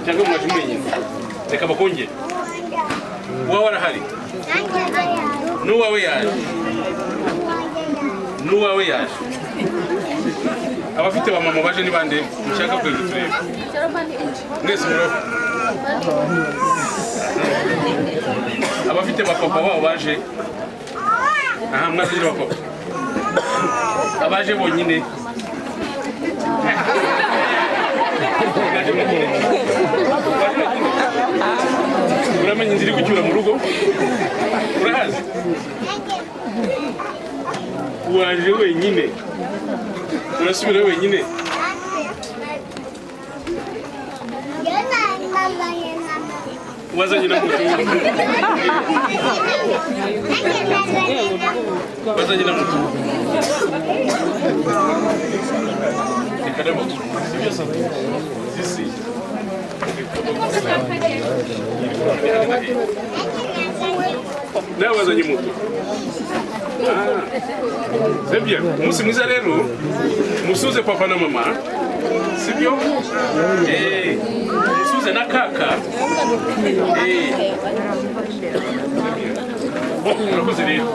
Cyangwa mwaje mwenyine? Reka bakongere. Uwawe arahari, n'uwawe yaje, n'uwawe yaje. Abafite ba mama baje ni bande? Mushaka kwenda turebe mwese muraho. Abafite ba papa babo baje aha, mwazanye ba papa. Abaje bonyine? Baje bonyine? Baje bonyine? Uramenya inzira igucyura mu rugo? Urahazi? Waje wenyine, urasubira wenyine. Wazanye na moto? Wazanye na moto? Reka n'amakuru, sibyo se? Sisi nawe wazanye moto. C'est bien. Umunsi mwiza rero, musuze papa na mama, sibyo? Musuze na kaka. C'est bien. Murakoze rero.